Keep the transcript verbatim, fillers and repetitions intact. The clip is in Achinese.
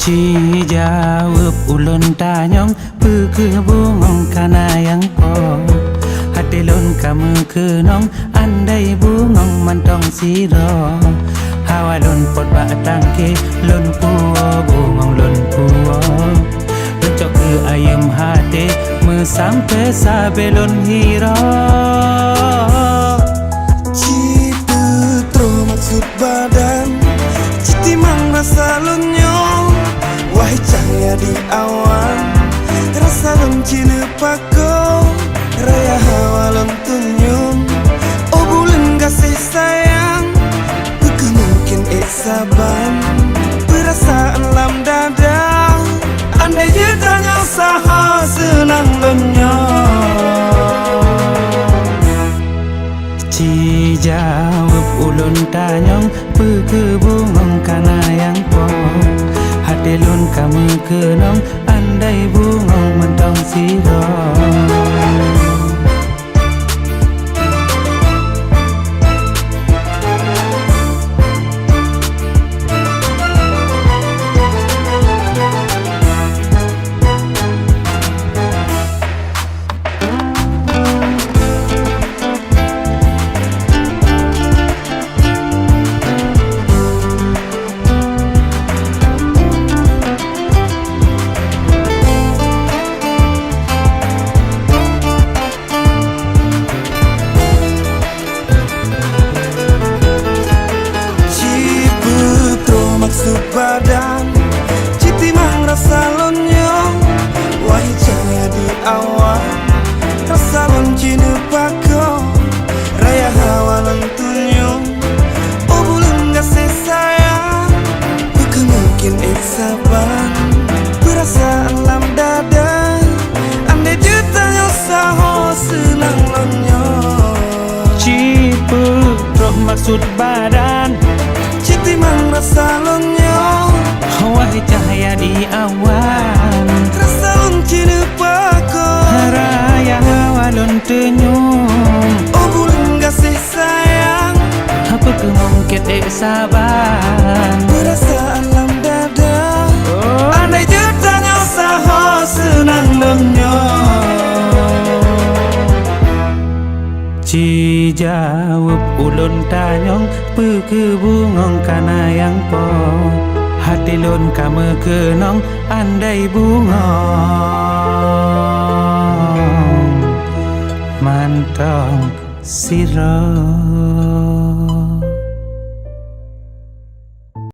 Jijaweueb ulôn tanyong, peu kheueh bungöng ka na nyang po? Até lôn ka meukeunong, andai bungöng mantong sidroe. Hawa lôn pot bak tangke, lôn puwoe bungöng lôn puwoe. Lôn cok keu ayeuem até, meusampoe sabe lôn hiroe. Cit teutroh maksud badan, cit timang rasa lôn nyoe. Wahai cahya di awan, rasa lôn ci neupakoe. Raya hawa lôn tunyong, oh buleuen gaséh sayang. Peu kheueh mungken ék saban, peurasaan lam dada. Andai jeuet tanyoe saho seunang lôn nyoe. Jijaweueb ulôn tanyong, peu kheueh bungöng ka na nyang po? Até lôn ka meukeunong, andai bungöng mantong sidroe. Cit peutroh maksud badan, cit timang rasa lôn nyoe. Wahai cahya di awan, rasa lôn ci neupakoe. Raya hawa lôn tunyong, oh buleuen gaséh sayang. Peu kheueh mungken ék saban, peurasaan lam dada. Andai jeuet tanyoe saho seunang lôn nyoe. Cit peutroh maksud badan, cit timang rasa lôn nyoe. Wahai cahya di awan, rasa lôn ci neupakoe. Raya hawa lôn tunyong, oh buleuen gaséh sayang. Peu kheueh mungken ék saban, peurasaan lam dada. Oh. Andai jeuet tanyoe saho seunang lôn nyoe. Jijaweueb ulôn tanyong, peu kheueh bungöng ka na nyang po? Até lôn ka meukeunong, andai bungöng mantong sidroe.